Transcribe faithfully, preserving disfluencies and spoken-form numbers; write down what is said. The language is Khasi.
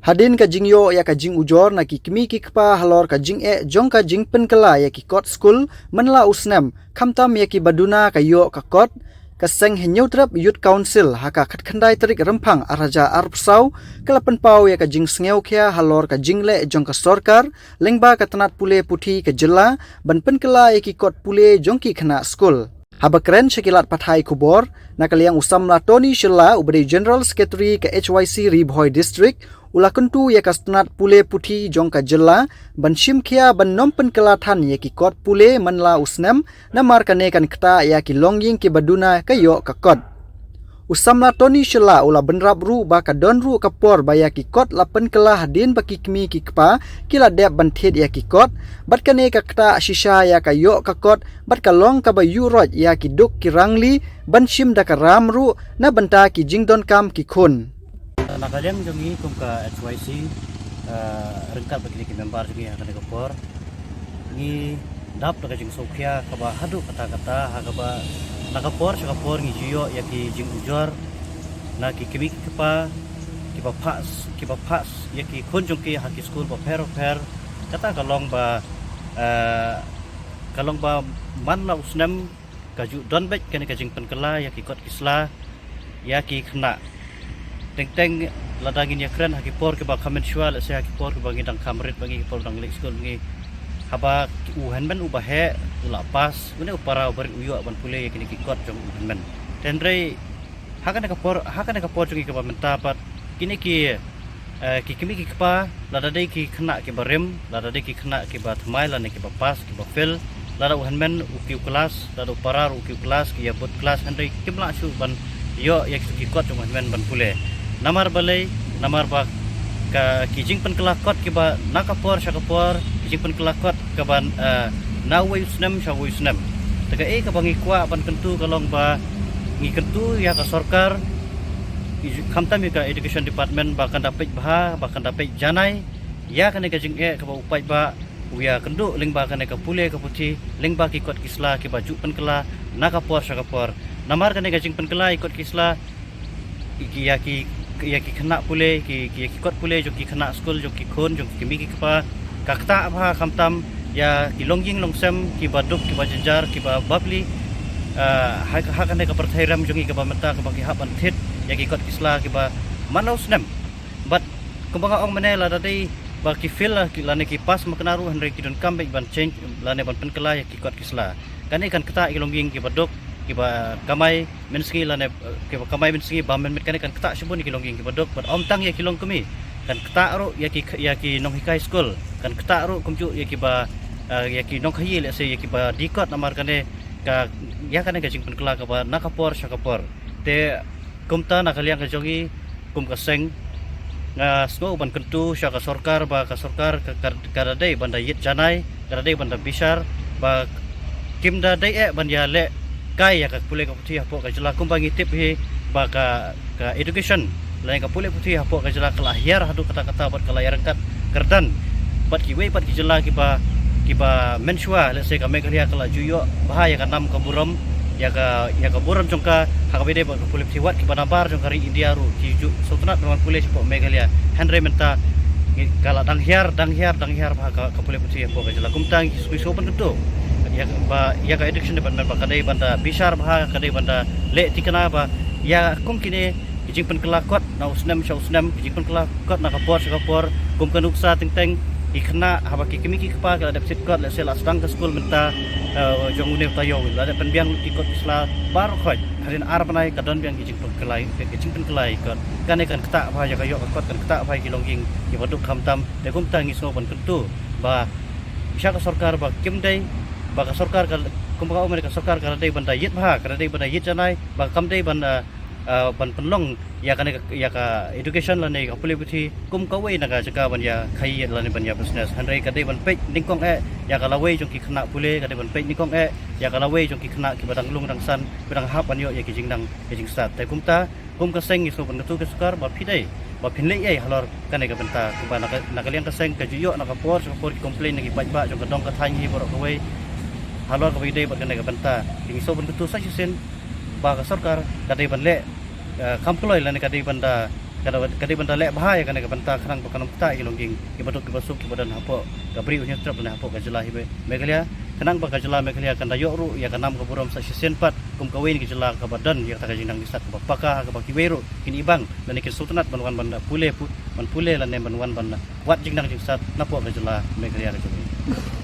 Hadien ka jingïoh ïa ka jingujor na ki kmie ki kpa halor ka jingeh jong ka jingpynkylla ïa ki kot skul man la u snem, khamtam ïa kiba duna ka ïoh ka kot, ka seng Hynñiewtrep Youth Council ha ka khatkhyndai tarik Rymphang arhajar arphew saw ka la pynpaw ïa ka jingsngewkhia halor ka jingleh jong ka sorkar lyngba ka tnat pule puthi ka jylla ban pynkylla ïa ki kot pule jong ki khynnah skul. Haba kren sha ki lad pathai khubor, na ka liang u samla Tony Shylla uba dei General Secretary ka H Y C Ri Bhoi District, u la kyntu ïa ka tnat pule puthi jong ka jylla ban shim khia ban nym pynkylla than ïa ki kot pule man la u snem, namar kane kan ktah ïa ki longïing kiba duna ka ïoh ka kot. U samla Tony Shylla u la bynrap ruh ba ka don ruh ka por ba ïa ki kot la pynkylla hadien ba ki kmie ki kpa ki la dep ban thied ïa ki kot, bad kane ka ktah shisha ïa ka ïoh ka kot bad ka long kaba ïuh roit ïa ki duk ki rangli ban shim da ka ram ruh na bynta ki jingdonkam ki khun. Na ka liang jong ngi kum ka H Y C, eh, ryngkat bad kine ki member jong ngi ha kane ka por, ngi dap da ka jingsngewkhia kaba haduh katta katta, ha kaba na ka por sha ka por ngi ju ïoh ïa ki jingujor na ki kmie ki kpa kiba phah, kiba phah ïa ki khun jong ki ha ki skul bapher bapher. Kata ka long ba, eh, ka long ba man la u snem ka ju don beit kane ka jingpynkylla ïa ki kot ki sla ïa ki khynnah. Teng teng lada ngin ïa kren ha ki por kiba kham mynshuwa, lehse ha ki por kiba ngi dang kham rit bad ngi, ki por dang leit skul bad ngi, haba u hynmen uba heh u la pass, une u para uba rit u ïoh ban pule ïa kine ki kot jong u hynmen. Te hynrei ha kane ka por, ha kane ka por jong ngi kaba mynta pat, kine ki, eh, ki kmie ki kpa, lada dei ki khynnah kiba rim, lada dei ki khynnah kiba thymmai lane kiba pass kiba fail, lada u hynmen u kiew klas, lada u para ruh u kiew klas, ki ïa bud klas, hynrei kim lah shuh ban ïoh ïa ki kot jong u hynmen ban pule. Namar balei? Namar ba ka, ki jingpynkylla kot kiba na ka por sha ka por, ki jingpynkylla kot kaba, eh, na uwei u snem sha uwei u snem. Te kaei kaba ngi kwah ban kyntu ka long ba ngi kyntu ïa ka sorkar, khamtam ïa ka education department, ba kan da peit bha, ba kan da peit janai ïa kane ka jingeh kaba u paidbah u ïa kynduh lyngba kane ka pule ka puthi, lyngba ki kot ki sla kiba ju pynkylla na ka por sha ka por. Namar kane ka jingpynkylla ïa ki kot ki sla, ïa ki, ïa ki, ïa ki khynnah pule, ki, ki, ïa ki kot pule jong ki khynnah skul, jong ki khun, jong ki kmie ki kpa, ka ktah bha khamtam ïa ki longïing longsem kiba duk, kiba jynjar, kiba bapli, eh, ha, ha kane ka pyrthei rem jong ngi kaba mynta, kaba ngi hap ban thied ïa ki kot ki sla kiba man la u snem. Bad kumba nga ong mynne, lada dei ba ki fail la ki, lane ki pass makna ruh, hynrei ki donkam beit ban change lane ban pynkylla ïa ki kot ki sla. Kane kan ktah ïa ki longïing kiba duk, kiba kamai mynsngi lane, eh, kiba kamai mynsngi bam mynmiet, kane kan ktah shibun ïa ki longïing kiba duk, bad ym tang ïa ki longkmie, kan ktah ruh ïa ki, ïa ki nonghikai skul, kan ktah ruh kumjuh ïa kiba, eh, ïa ki nongkhaïi, lehse ïa kiba die kot, namar kane ka, ïa kane ka jingpynkylla kaba na ka por sha ka por. Te kumta na ka liang ka jong ngi kum ka seng, nga sngew ban kyntu sha ka sorkar ba ka sorkar ka, ka, ka da dei ban da ïit janai, ka da dei ban da bishar, ba kim da dei eh ban ïaleh kai ïa ka pule ka puthi hapoh ka jylla. Kumba ngi tip hi ba ka, ka education lane ka pule puthi hapoh ka jylla ka la hiar haduh katta katta bad ka la ïaryngkat kyrdan bad kiwei pat ki jylla kiba, kiba mynshuwa, lehse ka Meghalaya ka la ju ïoh bha ïa ka nam ka burom, ïa ka, ïa ka burom jong ka, ha kaba ïadei bad ka pule puthi, wat kiba nabar jong ka ri India ruh ki ju sngewtynnat ban wan pule shapoh Meghalaya. Hynrei mynta ngi, ka la dang hiar, dang hiar, dang hiar bha ka, ka pule puthi hapoh ka jylla. Kumta ngi sngew shuh ban kyntu ïa ka, ba, ïa ka education department ba ka dei ban da bishar bha, ka dei ban da leh thikna ba ïa kum kine ki jingpynkylla kot na u snem sha u snem, ki jingpynkylla kot na ka por sha ka por, kum ka nuksa teng teng, ki khynnah, haba ki kmie ki kpa ki la dep thied kot, lehse la sdang ka skul mynta, eh, jong une u taïew, la dep pynbiang lut ki kot ki sla baroh khoit, hadien ar bnai ka don biang ki jingpynkylla, ki jingpynkylla kot. Kane kan ktah bha ïa ka ïoh ka kot, kan ktah bha ïa ki longïing kiba duk khamtam. Te kumta ngi sngew ban kyntu ba sha ka sorkar ba kim dei, ba ka sorkar ka, kumba ka ong mynne, ka sorkar ka da dei ban da ïit bha, ka da dei ban da ïit janai, ba kam dei ban, eh, eh, ban pynlong ïa kane ka, ïa ka education lane ka pule puthi kum kawei na ka jaka ban ïa khaïi lane ban ïa business. Hynrei ka dei ban peit nyngkong eh ïa ka lawei jong ki khynnah pule, ka dei ban peit nyngkong eh ïa ka lawei jong ki khynnah kiba dang lung dang san, kiba dang hap ban ïoh ïa ki jingnang ki jingstad. Te kumta kum ka seng ngi sngew ban kyntu ïa ka sorkar ba phi dei, ba phin leh ei halor kane ka bynta, kumba na ka, na ka liang ka seng ka ju ïoh na ka por sha ka por ki complain na ki paidbah jong ka dong ka thaiñ hi baroh kawei halor kaba ïadei bad kane ka bynta. Te ngi sngew ban kyntu sa shisien ba ka sorkar ka dei ban leh, eh, kham kloi lane ka dei ban da ka dei ban da leh bha ïa kane ka bynta khnang ba kan ym ktah ïa ki longïing kiba duk kiba suk kiba don hapoh ka Bri U Hynñiewtrep lane hapoh ka jylla hi Meghalaya, khnang ba ka jylla Meghalaya kan da ïoh ruh ïa ka nam ka burom sa shisien pat kum kawei na ki jylla kaba don ïa kata ka jingnang jingsat kaba paka, kaba kiwei ruh kin ibang lane kin sngewtynnat ban wan ban da pule pu-, ban pule lane ban wan ban da wad jingnang jingsat napoh ka jylla Meghalaya ka jong ngi.